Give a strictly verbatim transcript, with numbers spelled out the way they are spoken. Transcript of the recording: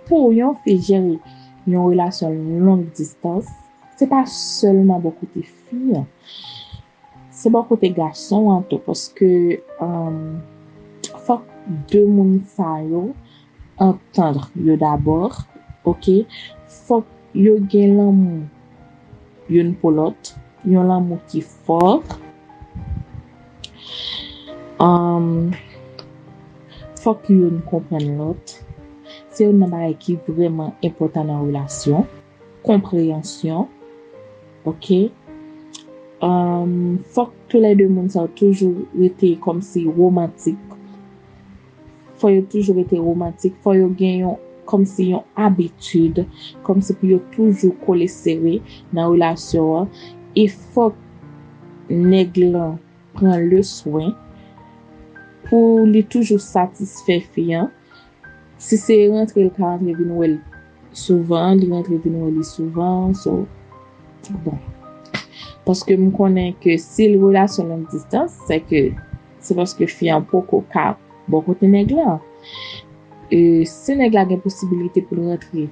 Pou yon fi jere yon relasyon long distans, se pa sèlman bò kote fi an. Se bò kote gason an tou, paske um, fòk de moun sa yo antann yo dabò, oke? Fòk yo gen lanmou youn pou lòt, yon lanmou ki fò. Um, fòk youn konprann lòt. Se youn nan bagay ki vrèman enpòtan nan relasyon. Konpreyansyon. Oke? Um, fòk toulède moun sa yo toujou rete kòmsi womantik. Fò yo toujou rete womantik. Fò yo gen yon kòmsi yon abitid, kòmsi pou yo toujou kole sere nan relasyon an. E fòk nèg lan pran le swen pou li toujou satisfè fi an. Si se rantre, l ka rantre vin wè l souvan, li rantre vin wè li souvan. So, bon. Paske m konnen ke si l relasyon long distans, se ke se paske fi an poko ka bò kote nèg la. E si nèg la gen posibilite pou l rantre